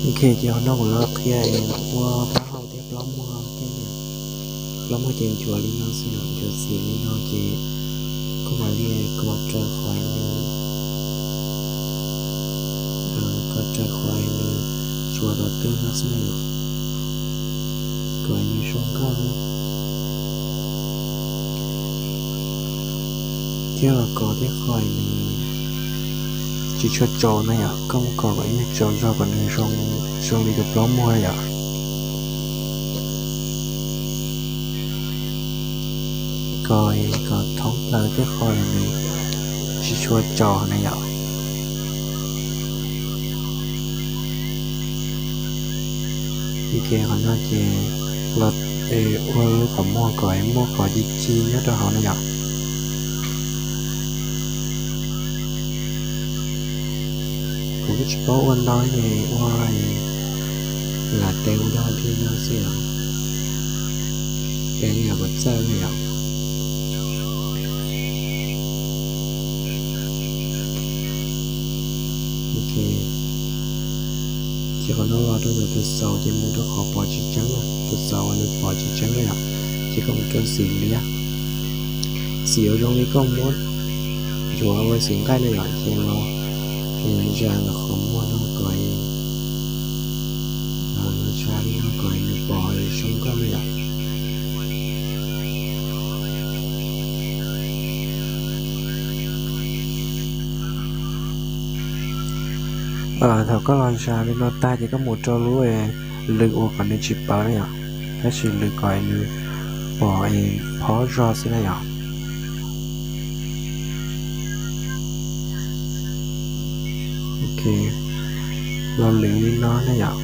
Ok, ces qhov no kuv los qhia es ua plaub hau thiab plaub muag thiab. Plaub muag ces nchuav li no xwb, nchuav xim li no ces koj mam li kos raws qhov nws, kos raws qhov nws tsuas rau twg no xwb na yom, kom nws zoo nkauj. Thiab los kos thiab qhov nws tsis tshua tsaus na yom, koj muab kos kom ib nyuag tsaus zog kom nws zoo li tus plaub muag na yom. Kos kom thoob plaws thiab qhov nws tsis tshua tsaus na yom. Ok, qhov no ces los ua lub qhov muag kom muaj qhov ci ci nyob rau hauv na yom. Kuv kuj tsis paub ua ntau ces ua lam tes ua dog dig no xwb os. Ces yog kuv txawj na yom. Ok, ces qhov no los rau ntawm tus xaus ces mus rau qhov pom tsis tseeb na, tus xaus uas nws pom tsis tseeb na yom, ces koj mus rau xim liab. Xim uas zoo li koj muab nchuav ua xim nqaij na yom, ces los zas ntawm qhov muag no kom los zas li no kom nws pom zoo nkauj na yom. Thaum koj los zas li no tag ces koj mus rau lub lws ua kom nws tsis pawv na yom, tab sis lws kom nws pom phob zog xwb na yom. Ok, los lws li no na yom.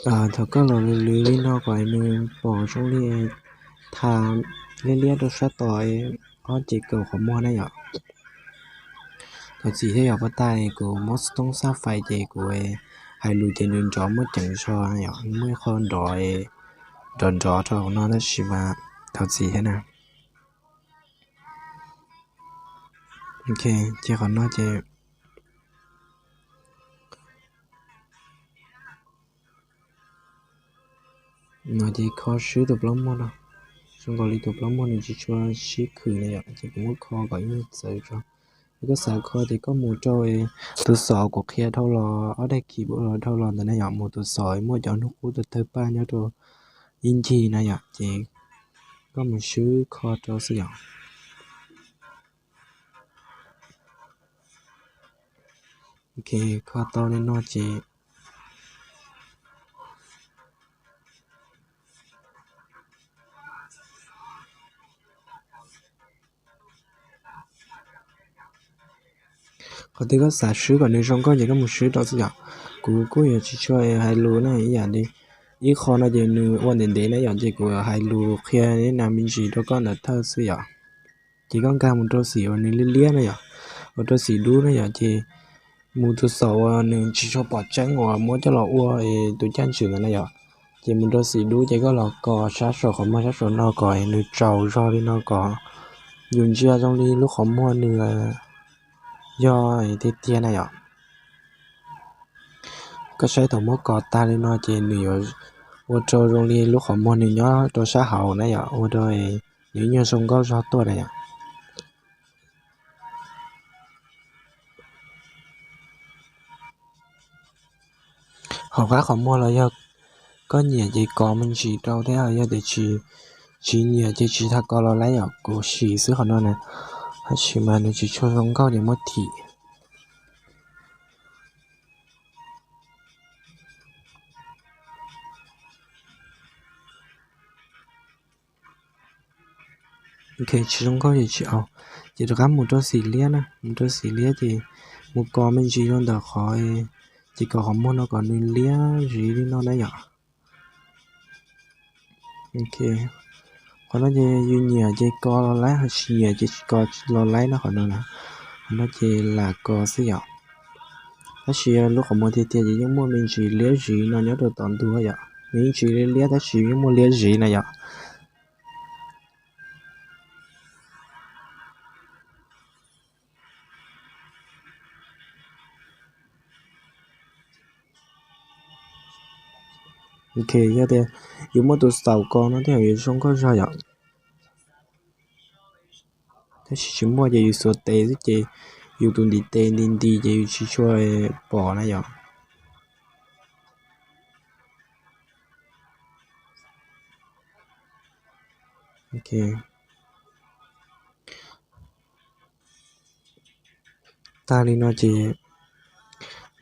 Thaum koj los lws lws li no kom nws pom zoo li tha liab liab rau sab tod ob ces kaum qhov muag na yom. Thov txim thiab yom, puag ta kuv muab xov tooj xab fais ces kuv hais lus ces nws nrov muaj ceem zog na yom, muaj ib qho nrov nrov nrov rau hauv no tab sis mas thov txim thiab na. Ok, ces qhov no ces no ces kho swb tus plaub muag no, zoo nkaus li tus plaub muag nws tsis tshua sib khwm na yom, ces kuv muab kho kom ib nyuag txawv tso. Yog koj xav kho ces koj mus rau tus xom kuv qhia dhau los ob daim kis ua los dhau los ntawd na yom, mus tus xom muaj cov hnub qub tawg tawg paj nyob rau ib ncig na yom, ces koj mus swb kho rau xwb yom. Ok, kho tau li no ces qhov twg koj xav swb kom nws zoo nkauj ces koj mus swb rau xwb yom. Kuv kuj yuav tsis tshua hais lus na, ib yam li ib qho no ces nws ua ntev ntev na yom, ces kuv hais lus qhia li no me ntsis rau koj ntawm thawj xwb yom. Ces koj nkag mus rau xim uas nws liab liab na yom, ua rau xim dub na yom, ces mus tus xom uas nws tsis tshua pom tseeb uas muab coj los ua tus caj ntswm ntawd na yom, ces mus rau xim dub ces koj los kos sab saum qhov muag sab saum no kom nws tsaus zog li no kom yus ntsia zoo li lub qhov muag nws yog tiag tiag na yom. Koj saib thaum muab kos tag li no ces nws yuav ua rau zoo li lub qhov muag nws nyob rau sab hauv na yom, ua rau nws ib nyuag zoo nkauj zog tuaj na yom. Hauv qab qhov muag los yog koj nyiam ces kos me ntsis rau thiab, yog tias tsis nyiam ces tsis tas kos los laib yom. Kuv sim xwb qhov no na, tab sis mas nws tsis tshua zoo nkauj ces muab thim. Ok, tsis zoo nkauj ces tsis au. Ces rov qab mus rau xim liab na, mus rau xim liab ces mus kos me ntsis rau ntawm qhov, ces kos qhov muag no kom nws liab ziv li no na yom. Ok, qhov no ces yus nyiam ces kos los laib, ho tsis nyiam ces tsis kos los laib na qhov no na. Qhov no ces lam kos xwb yom. Tab sis lub qhov muag tiag tiag ces yeej muaj me ntsis liab ziv no nyob rau tom ntug yom, nws yeej tsis liab liab tab sis yeej muaj liab ziv na yom. Ok, yog tias yus muaj tus xaus ko no tej zaum yuav zoo nkauj zog yom. Tab sis tsis muaj ces yus xuas tes xwb ces yus tus ntiv tes nti nti ces yus tsis tshua pom na yom. Ok, tag li no ces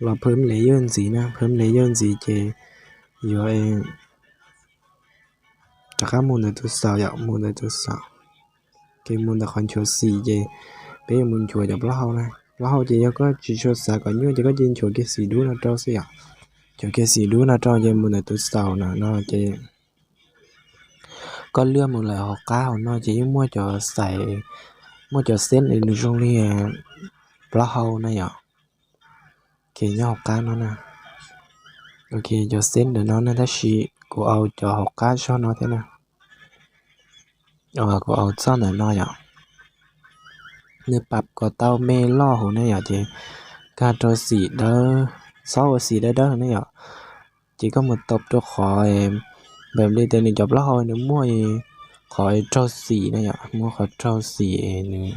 los phwb layer ntxiv na, phwb layer ntxiv ces yuav rov qab mus ntawm tus xaus yom, mus ntawm tus xaus. Ces mus ntawm qhov nchuav xim ces peb yuav mus nchuav cov plaub hau na. Plaub hau ces yog koj tsis tshua xav kom nyuaj ces koj cia nchuav kiag xim dub no rau xwb yom. Nchuav kiag xim dub no rau ces mus ntawm tus xaus na no ces koj lwaj mus lawm hauv qab hauv no ces yeej muaj cov xais, muaj cov xeeb nws zoo li plaub hau na yom. Ces nyob hauv qab no na. Ok, cov xeeb ntawm no na tab sis kuv au cov hauv qab zog no thiab na. Kuv au txoj ntawm no yom. Nws pab kom tau me loj hauv ne yom ces koj rau xim dawb, txhob ua xim dawb dawb ne yom. Ces koj mus tau rau qhov npam li tias nws cov plaub hau nws muaj qhov raug xim na yom, muaj qhov raug xim nws,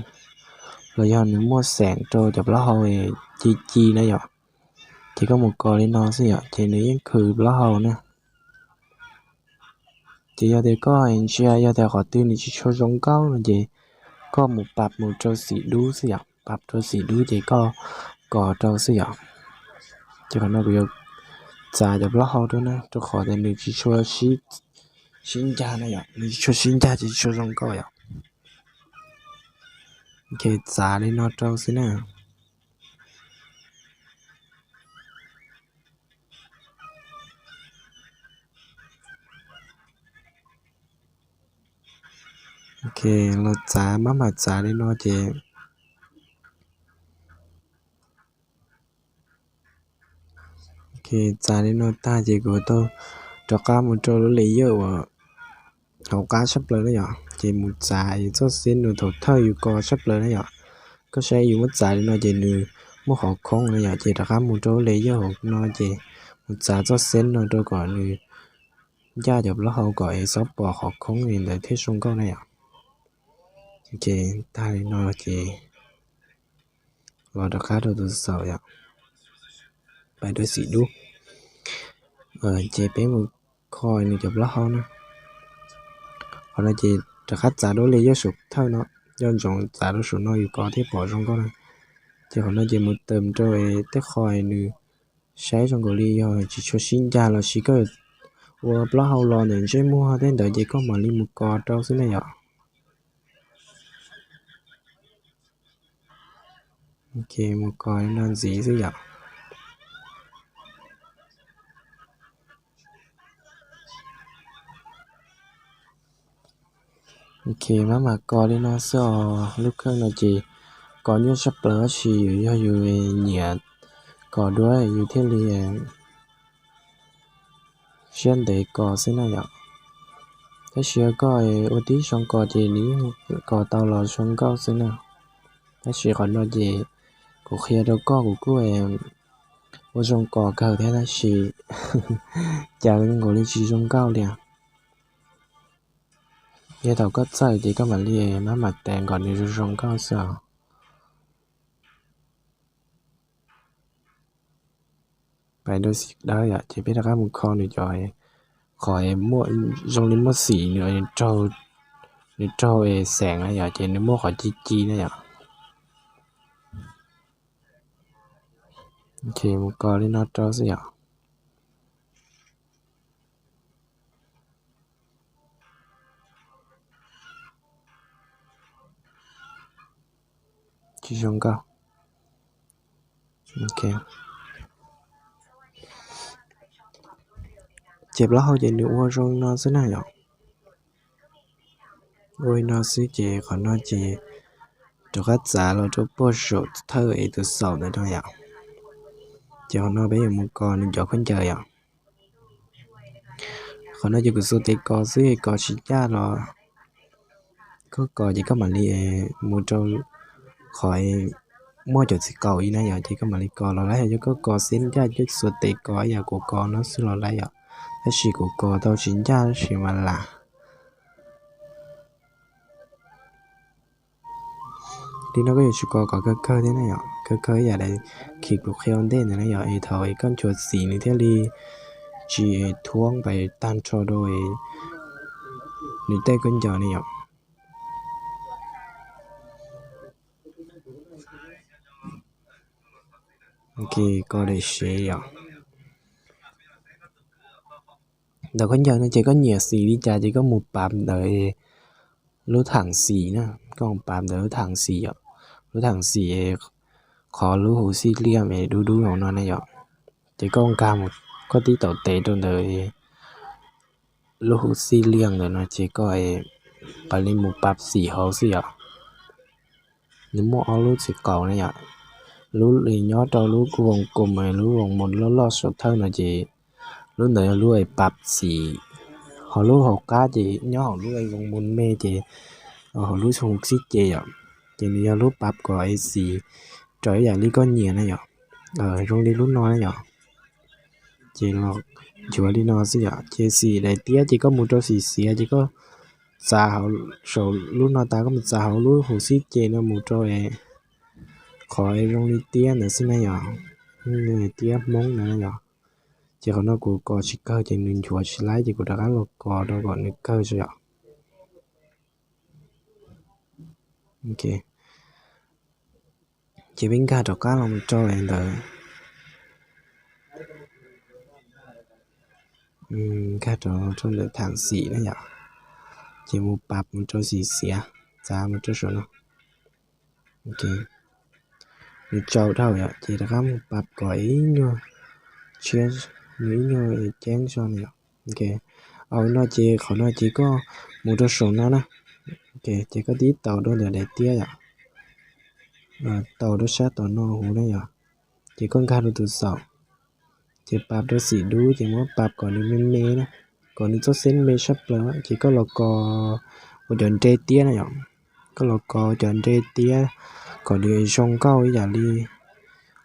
los yog nws muaj xeem rau cov plaub hau ci ci na yom. Ces koj mus kos li no xwb yom ces nws yeej khwv plaub hau na. Ces yog tias koj ntsia yog tias qhov twg nws tsis tshua zoo nkauj no ces koj mus pab mus rau xim dub xwb yom, pab rau xim dub ces koj kos rau xwb yom. Ces qhov no kuv yuav txav cov plaub hau rau na, rau qhov tias nws tsis tshua sib ncag na yom, nws tsis tshua sib ncag ces tsis tshua zoo nkauj yom. Ok, txav li no rau xwb na. Ok, los txav maj mam txav li no ces, ok, txav li no tag ces kuv tau rov qab mus rau lub layer uas hauv qab tshaj plaws na yom. Ces mus txav txoj xeeb nws thaum thawj yus kos tshaj plaws na yom. Koj saib yus muab txav li no ces nws muaj qhov khoob na yom, ces rov qab mus rau lub layer hauv no ces mus txav txoj xeeb no rau kom nws ncaj cov plaub hau kom es txhob pom qhov khoob li ntawd thiaj zoo nkauj na yom. Ok, tag li no ces los rov qab rau tus xaus yom, pab rau xim dub. Ces peb mus kho nws cov plaub hau na. Qhov no ces rov qab txav dua li yog saum thawj no, yog ntsoov txav rau saum no yus kos thiaj pom zoo nkauj na. Ces qhov no ces mus tawm rau tej qho nws saib zoo nkaus li yog tsis tshua sib ncag los sis koj ua plaub hau los ntawm ntsej muag tej ntawd ces koj mam li mus kos rau xwb na yom. Ok, mus kos li no ntxiv xwb yom. Ok, maj mam kos li no xwb os. Lub kheej no ces kos nyuaj tshaj plaws tab sis yus yog yus nyiam kos dua yus thiaj li siab ntev kos xwb na yom. Tab sis yog koj ua tib zoo kos ces nws yeej kos tau los zoo nkauj xwb na. Tab sis qhov no ces kuv qhia rau koj kuv kuj ua zoo kos kawg thiab tab sis cas zoo nkaus li tsis zoo nkauj li. Yog thaum koj txawj ces koj mam li maj mam tes kom nws zoo zoo nkauj xwb os. Pais rau xim dawb yom, ces peb rov qab mus kho nws cov qhov zoo li muaj xim, nws raug xeem na yom, ces nws muaj qhov ci ci na yom. Ces mus kos li no rau xwb yom. Tsis zoo nkauj. Ces plaub hau ces nws ua zoo no xwb na yom. Ua li no xwb ces qhov no ces rov qab txav los rau puag saum thawj es tus xaum ntawd no yom. Ces qhov no peb yuav mus kos nws cov khaub ncaws yom. Qhov no ces kuv xuas tes kos xwb, kos tsis ncaj los koj kos ces koj mam li mus rau qhov muaj cov txiv qaum ib na yom, ces koj mam li kos los laib. Yog koj kos xeb ncaj, koj xuas tes kos ib yam kuv kos no xwb los laib yom. Tab sis kuv kos tau tsis ncaj tab sis mas lam. Li no koj yuav tsum kos kom kawg kawg thiab na yom, kawg kawg ib yam li khi kuv qhia ua ntej ntawd na yom, es thaum es koj nchuav xim nws thiaj li tsis thuab pais tag nrho rau nws tej khaub ncaws na yom. Kos daim sev yom. Ntawm khaub ncaws no ces koj nyiam xim li cas ces koj mus pav ntawm lub theem xim na, koj mus pav ntawm lub theem xim yom, lub theem xim qhov lub huv xij liaj es dub dub hauv no na yom. Ces koj nkag mus, koj tib taum tes rau ntawm lub huv xij liaj ntawm no ces koj mam li mus pav xim hauv xwb yom. Nws muaj ob lub txiv qaum na yom, lub nyob rau lub voos koos, lub voos moos loj loj saum thawj no ces lub ntawd yog lub es pav xim, ho lub hauv qab ces nyob hauv lub voos moos me ces hauv lub huv xij ces yom, ces nws yog lub pav kom es xim raws ib yam li koj nyiam na yom. Zoo li lub no na yom, ces los nchuav li no xwb yom, ces xim daim tiab ces koj mus rau xim xiav ces koj txav hauv, saum lub no tas koj mus txav hauv lub huv xij ces no mus rau qhov zoo li tiab ntawd xwb na yom, tiab Hmoob ntawd na yom. Ces qhov no kuv kos tsis kawg ces nws nchuav tsis laib ces kuv rov qab los kos rau kom nws kawg tso yom. Ces peb nkag rov qab los rau ntawd, nkag rau ntawm theem xim na yom, ces mus pav mus rau xim xiav, txav mus rau saum no. Nws tsau dhau yom, ces rov qab mus pav kom ib nyuag tshiab, nws ib nyuag ceeb tso na yom. Au no ces qhov no ces koj mus rau saum no na, ces koj tib taus rau ntawm daim tiab yom, taus rau sab tom no huv na yom, ces koj nkag rau tus xaum, ces pav rau xim dub ces muab pav kom nws me me na, kom nws txoj xeeb me sab plaws ces koj los kos ua cov nre tiab na yom. Koj los kos cov nre tiab kom nws zoo nkauj ib yam li,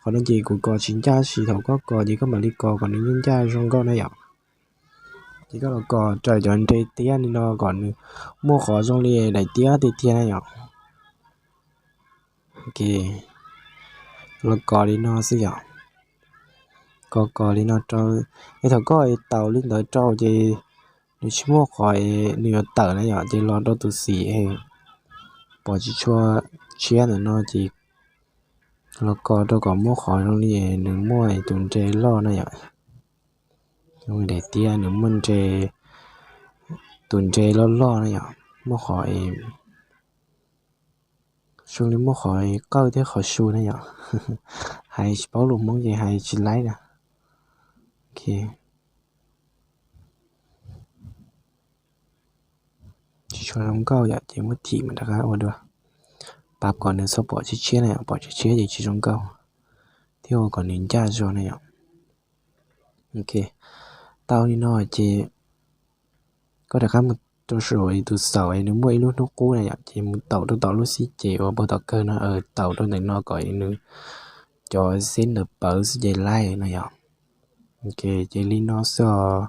qhov no ces kuv kos tsis ncaj tab sis thaum koj kos ces koj mam li kos kom nws ncaj zoo nkauj na yom. Ces koj los kos raws cov nre tiab li no kom nws muaj qhov zoo li daim tiab tiag tiag na yom. Los kos li no xwb yom. Kos kos li no rau, es thaum koj taus li ntawd rau ces nws tsis muaj qhov nws yuav tawm na yom, ces los rau tus xim pom tsis tshua tshiab ntawm no ces los kos rau kom muaj qhov zoo li nws muaj tus nre loj na yom. Zoo li daim tiab nws muaj nre, tus nre loj loj na yom, muaj qhov, zoo li muaj qhov qawj thiab qhov su na yom. Hais tsis paub lus Hmoob ces hais tsis laib na. Tsis tshua zoo nkauj yom, ces muab thim mam rov qab ua dua. Pav kom nws txhob pom tshiab tshiab na yom, pom tshiab tshiab ces tsis zoo nkauj, thiab ua kom nws ncaj zog na yom. Tau li no ces koj rov qab mus rau saum tus xaum es nws muaj ib lub hnub qub na yom, ces mus taus rau tom lub xib ces uas puag tom kawg no, taus rau ntawm no kom nws cov xeb ntawd pawv xwb ces laib na yom. Ces li no xwb os.